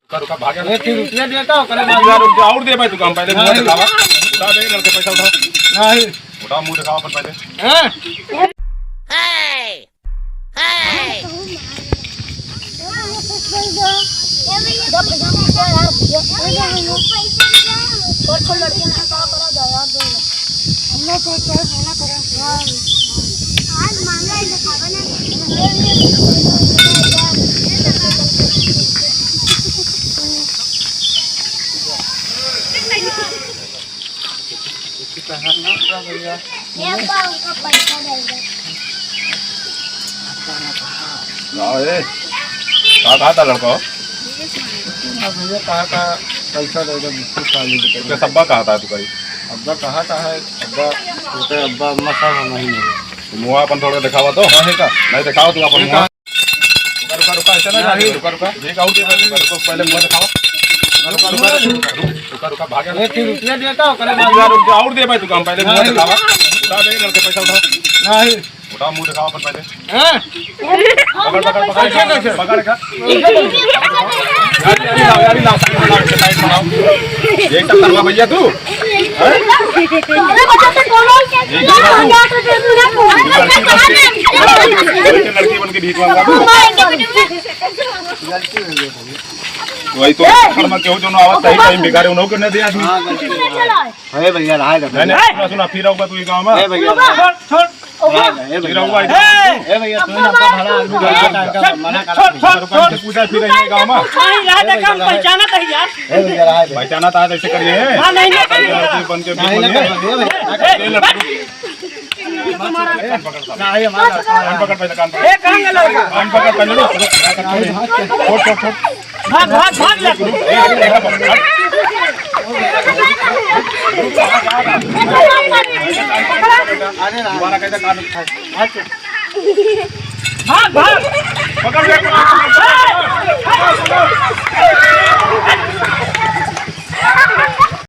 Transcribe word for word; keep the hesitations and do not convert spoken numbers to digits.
रुका, रुका, भाग जा। एक ही रुपया देता, ओकरे बाद एक बार रुक जा, और दे भाई, तू काम पहले मुंह नहीं। दिखावा। उठा दे, लड़के, पैसा उठा। नहीं। उठा, मुंह दिखावा अपन पहले। हैं? हाँ, ए, कहाँ, कहाँ था लड़का? हाँ भैया, कहाँ, कहाँ पैसा देगा, बिस्कुट खा लीजिए। तो सब्बा कहाँ था तू भाई? अब्बा कहाँ, कहाँ है? अब्बा, छोटे अब्बा, अम्मा सब हम नहीं मिले। मुँह अपन थोड़ा दिखावा तो। काहे का? नहीं दिखावा तू अपन मुँह। रुका, रुका, रुका, ऐसे ना जा, नहीं। रुका, रुका। एक और दे, रुका, रुका, पहले मुँह दिखावा। रुका, रुका, रुका, रुका, रुका, भाग जा। एक ही रुपया देता, ओकरे बाद एक बार रुक जा, और दे भाई, तू काम पहले मुँह नहीं। दिखावा। उठा दे, लड़के, पैसा उठा। नहीं। उठा, मुँह दिखावा अपन पहले। हैं? पकड़, पकड़, पकड़, कैसे, कैसे? पकड़, पकड़। यार, यार, लाओ, यार, लाओ, साइड में लाओ, साइड में लाओ। ये सब करवा भैया तू? हैं? लड़की बन के भीख मांगा तू? वही तो, घर में केहू जो ना आवत, सही टाइम बिगाड़े, उन्हों के न दे आदमी। हाँ, गलती है। अरे भैया, रहा है, नहीं, नहीं, सुना, सुना, फिर आऊंगा तू ये गाँव में। ए भैया, रहा है। छोड़, छोड़। रहा है, ए भैया, फिर आऊंगा रहा है। इधर। ए भैया, तू ना अपना भला आदमी को छोड़, ऐसे टाइम का छोड़, मना कर। छोड़, छोड़, छोड़। पूछा फिर ये गाँव में। नहीं, रहा है, देखा, हम पहचाना था यार। ए भैया, रहा है। पहचाना था, ऐसे करिए। हाँ, नहीं, नहीं, नहीं। बन के नहीं, नहीं, नहीं, नहीं। ए, ए, ए, नहीं, हमारा कान पकड़ पहले, कान पकड़। ए, कहाँ गया लड़का? कान पकड़ पहले, रुक, रुक, रुक, छोड़, छोड़, छोड़। भाग, भाग, भाग, लड़का। रुक, रुक, ए, ए, ए, पकड़। दोबारा कैसे कान उठाए? भाग, भाग। पकड़ ले, पकड़, पकड़।